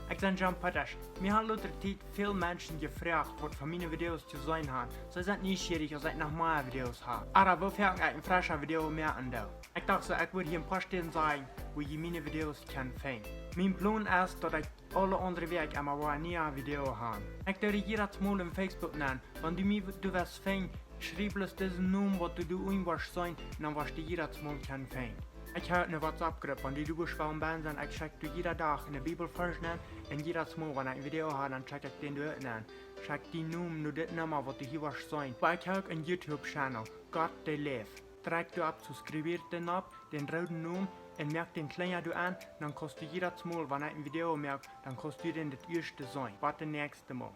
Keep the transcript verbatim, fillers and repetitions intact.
Ekj sie John Potash. Mie han latste Tiet väl Menschen jefroagt, waut von miene Videos to seenen han. See sent nieschierich, aus ekj noch mea Videos hab. Oba woo foaken ekj een frescha Video moaken doo. Ekj docht soo, ekj wudd hia een poa Städen sajen, wua jie miene Videos kjennen finjen. Mien Plon es, daut ekj aule aundre Wäakj emma wada een nieet Video han. Ekj doo jiedasmol en Facebook nenn. Wan du mie, du west finjen, schriew bloos disen Nomen, waut du, du unjen woascht seenen, un dan woascht du jiedasmol kjennen finjen. Ekj hab eene WhatsApp-Grupp, wan du, du woascht wellen bie sennen, ekj schekj die jieda Dach een Bibelvarsch nenn, un jiedasmol, wan ekj een Video hab, dan schekj ekj dän doa nenn. Schekj dien Nomen no dit Numma, waut du hia woascht seenen. Oba ekj hab uk een YouTube-Channel, Gott dee läft. Drekj doa opp, subscribe dän opp, dän rooden Nomen, un moak dän kjleena doa aun, dan kaust du jiedasmol, wan ekj een Video moak, dan kaust du dän daut ieeschte seenen. Bat daut näakjste Mol.